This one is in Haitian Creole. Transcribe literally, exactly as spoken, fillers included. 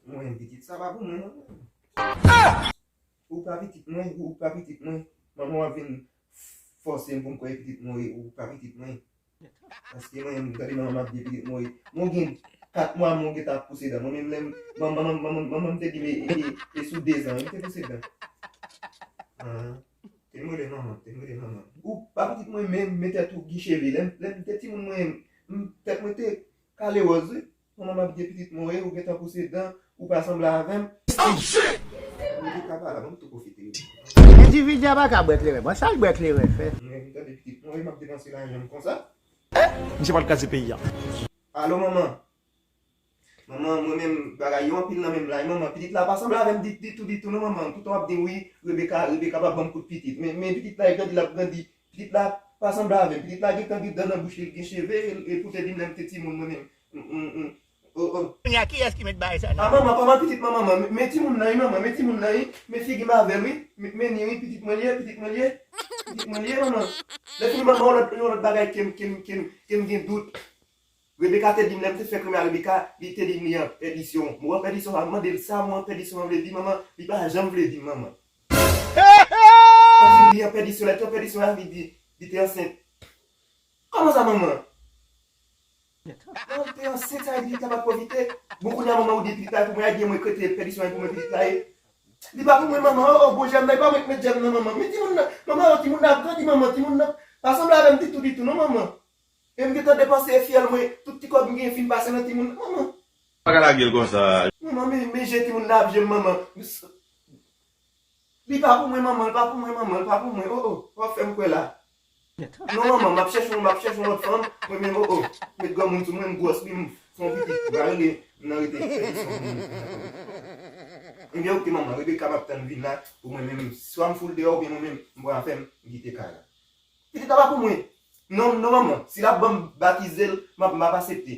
Mwen, pitit, sa pa pou mwen, non. Ou pa pitit mwen, ou pa pitit mwen. Manman w ap vin fòse m pou m kwè pitit mwen, ou pa pitit mwen. Paske mwen, m tande manman m ap di pitit mwen, mwen gen kat mwa, mwen gentan ap pouse dan. Mwen menm, lè m, manman, manman, manman, manman m te di m e, e, e sou dezan, m te pouse dan. Ah, te m rele manman, te m rele manman. Ou pa pitit mwen, men, men tèt ou gi cheve. Lè m, lè m te timoun mwen, m, tèt mwen te kale wòz, wi. Manman m ap di pitit mwen, ou gentan pouse dan, ou pa sanble avè m. Oh, shit! Mwen te ka pale, ban m tou pwofite. Endividi a pa ka bwè kleren. Bon, sa l bwè kleren fè? Mwen tande pitit mwen, m ap depanse lajan m konsa. Misye pral kraze peyi a. Alo, manman. Manman, mwen menm, bagay yo anpil nan menm la. Manman, pitit la pa sanble avè m di- ditou, ditou, non, manman. Toutan w ap di wi, Rebecca, Rebecca pa ban m kout pitit. Men, men pitit la, e grandi, l ap grandi. Pitit la pa sanble avè m. Pitit la gentan gen dan nan bouch li, li gen cheve, e, e pou te di m lè m te timoun, mwen menm. Mm, mm, mm. Oh, oh. Kounye a, kiyès ki met bagay sa nan? Ah, manman, kòman pitit manman, manman? Men, men timoun nan, wi, manman, men timoun nan, wi. Men figi m avè l, wi. Men, men ni, wi, pitit mwen li ye, pitit mwen li ye. Pitit mwen li ye, manman. Lè fini, manman, yon lòt, yon lòt bagay ke m, ke m, ke m, ke m gen dout. Rebecca te di m, lè m te fè kremè a Rebecca, li te di m li an pèdisyon. Mwen pèdisyon, mwen mande l sa, mwen pèdisyon an vle di, manman, li pa janm vle di m, manman. Kòmsi li an pèdisyon, lè l te an pèdisyon la, li di, li te ansent. Kòman sa, manman? Manman, li te ansent, sa vle di li ta pa pwofite. Bon, kounye a, manman, ou di pitit la pou mwen, a di mwen krete pèdisyon pou mwen pitit la ye. Li pa pou mwen, manman, oh, oh, bon, jèm nan, li pa mwen k met jèm nan, manman. Men timoun nan, manman, oh, timoun nan ap grandi, manman, timoun nan pa sanble avè m ditou, ditou, non, manman. E m gentan depanse fyèl mwen, tout ti kòb m genyen fin pase nan timoun nan, manman. Pa ka lage l konsa. Manman, men, men je timoun nan ap je m, manman. Li pa pou mwen, manman, li pa pou mwen, manman, li pa pou mwen. Oh, oh, w ap fè m kwè la. Non, manman, m ap chèche yon, m ap chèche yon lòt fanm. Mwen menm, oh, oh. Met granmoun sou mwen, m gwòs, wi, m fè yon pitit. M pa rele, m nan rete fè leson. Ebyen, oke, manman, Rebecca, m ap tann vin la. Pou mwen menm, swa m foule deyò, oubyen mwen menm, m pran afè m, m kite kay la. Pitit la pa pou mwen. Non, non, manman. Si l ap ban m batize l, m ap, m ap aksepte.